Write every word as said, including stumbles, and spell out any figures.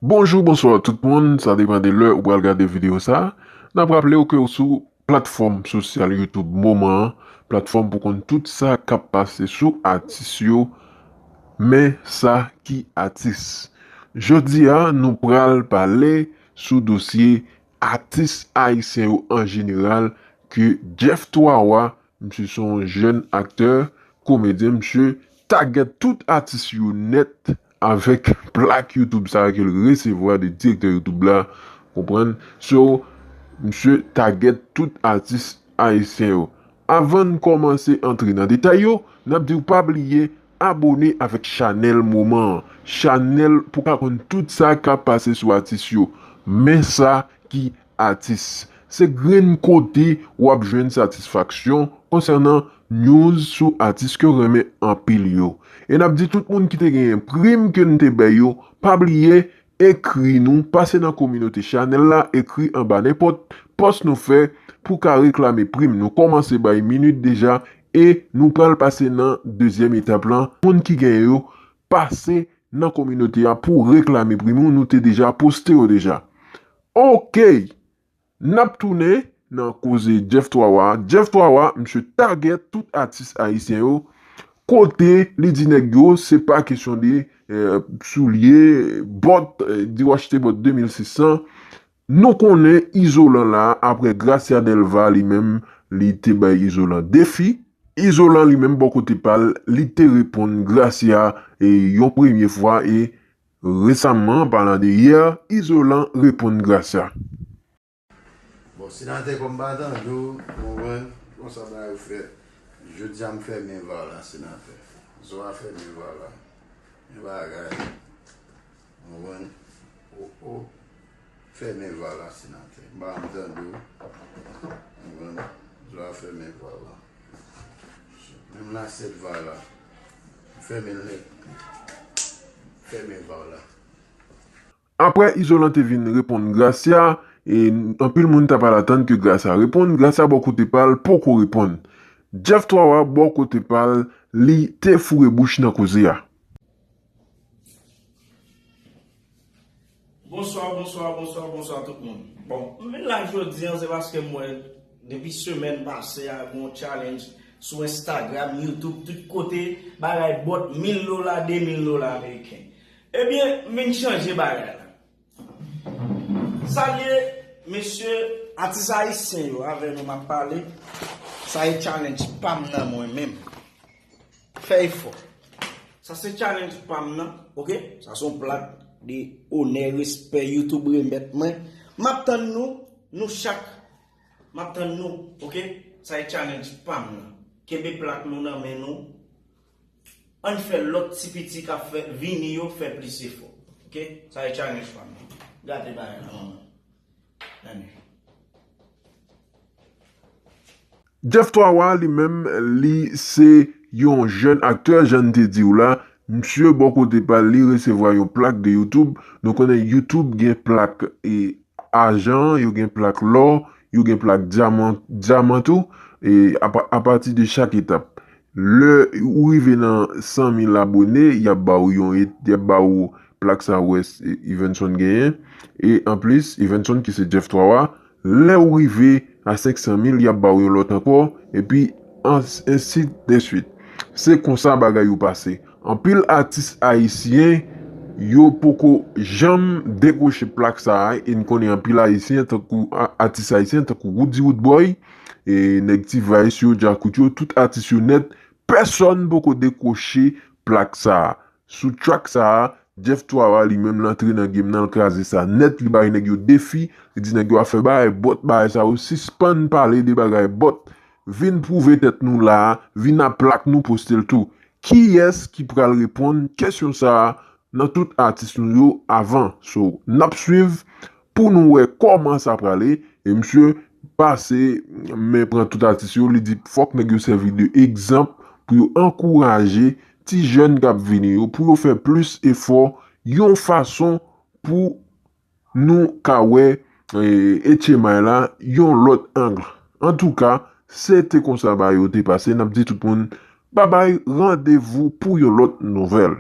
Bonjou, bonswa tout moun, sa depann de lè ou pral gade videyo sa. N ap raple w ke w sou platfòm sosyal YouTube moman an, platfòm pou konn tout sa k ap pase sou atis yo, men sa ki atis. Jodi a, nou pral pale sou dosye atis ayisyen yo an jeneral, ke Jeff Twawa, misye se yon jèn aktè, komedyen, misye tagèt tout atis yo nèt avèk plak YouTube sa a ke l resevwa de direktè YouTube la, konprann? So, misye tagèt tout atis ayisyen yo. Avan n kòmanse antre nan detay yo, n ap di w pa bliye abòne avèk chanèl moman an. Chanèl pou ka konn tout sa k ap pase sou atis yo. Men sa ki atis. Se grenn kote w ap jwenn satisfaksyon konsènan news sou atis ke w renmen anpil yo. E n ap di tout moun ki te genyen prim ke n te bay yo, pa bliye ekri nou, pase nan kominote chanèl la, ekri anba nenpòt pòs nou fè pou ka reklame prim. Nou kòmanse bay minit deja e nou pral pase nan dezyèm etap lan. Moun ki genyen yo, pase nan kominote a pou reklame prim ou, nou te deja poste yo deja. Oke, n ap tounen nan koze Jeff Twawa. Jeff Twawa, misye tagèt tout atis ayisyen yo, kote li di nèg yo, se pa kesyon de eh, soulye, bòt, eh, di w achte bòt de mil sis san. Nou konnen Izolan la, apre Gracia Delva li menm, li te bay Izolan defi. Izolan li menm, bò kote pa l, li te reponn Gracia, e, yon premye fwa, e resaman, palan de yè, Izolan reponn Gracia. Bon, senatè kòm m pa tande w, ou konprann, konsa bagay yo fèt. Jodi a m fèmen va la, senatè. Zò a fèmen va la. Men bagay. Ou konprann? O o. Fèmen va la, senatè. M pa janm tande w. Ou konprann? Zò a fèmen va la. Menm la sèt va la. Fèmen l nèt. Fèmen va la. Apre Izolan te vin reponn Gracia, e anpil moun ta pral atann ke Gracia reponn, Gracia bò kote pa l poko reponn. Jeff Twawa bò kote pa l, li te foure bouch nan koze a. Bonswa, bonswa, bonswa, bonswa tout moun. Bon, m vin la jodi an, se paske m wè depi semèn pase a, gen yon challenge sou Instagram, YouTube, tout kote, bagay bòt mil dola, de mil dola ameriken. Ebyen, m vin chanje bagay la. Salye, mesye, atis ayisyen yo avè nou m ap pale. Sa e challenge pa m nan mwen menm. Fè efò. Sa se challenge pa m nan, oke? Sa se yon plak de onè, respè, YouTube remèt mwen. M ap tann nou, nou chak. M ap tann nou, oke? Sa e challenge pa m nan. Kenbe plak nou nan men nou. Ann fè lòt ti piti k ap fè vini yo fè plis efò. Oke? Sa e challenge pa m nan. Gade bagay la, manman. Ann. Jeff Twawa li menm, li se yon jèn aktè, jan n te di w la. Misye bò kote pa l, li resevwa yon plak de YouTube. Nou konnen YouTube gen plak e ajan, yo gen plak lò, yo gen plak dyaman, dyaman tou, e apa, apati de chak etap. Lè ou rive nan san mil abòne, y ap ba w yon, y ap ba w plak sa ou wè Evenson genyen. E anplis, Evenson ki se Jeff Twawa, lè ou rive a senk san mil, y ap ba w yon lòt ankò, epi ans, ensi de swit. Se konsa bagay yo pase. Anpil atis ayisyen, yo poko janm dekwoche plak sa a, e n konnen anpil ayisyen, tankou a-, atis ayisyen, tankou Roody Roodboy, e nèg T-Vice yo, Djakout yo, tout atis yo nèt, pèsonn poko dekwoche plak sa a. Sou track sa a, Jeff Twawa li menm l antre nan game nan, l kraze sa nèt, li bay nèg yo defi, li di nèg yo ap fè bagay bòt, bagay sa yo, sispann pale de bagay bòt, vin pwouve tèt nou la a, vin ak plak nou poste l tou. Kiyès ki pral reponn kesyon sa a nan tout atis nou yo avan? So, n ap swiv pou nou wè kòman sa prale. E misye pase men pran tout atis yo, li di fòk nèg yo sèvi de egzanp pou yo ankouraje ti jèn k ap vini yo, pou yo fè plis efò, yon fason pou nou ka wè, e, H M I la yon lòt ang. Antouka, se te konsa bagay yo te pase. N ap di tout moun babay, randevou pou yon lòt nouvèl.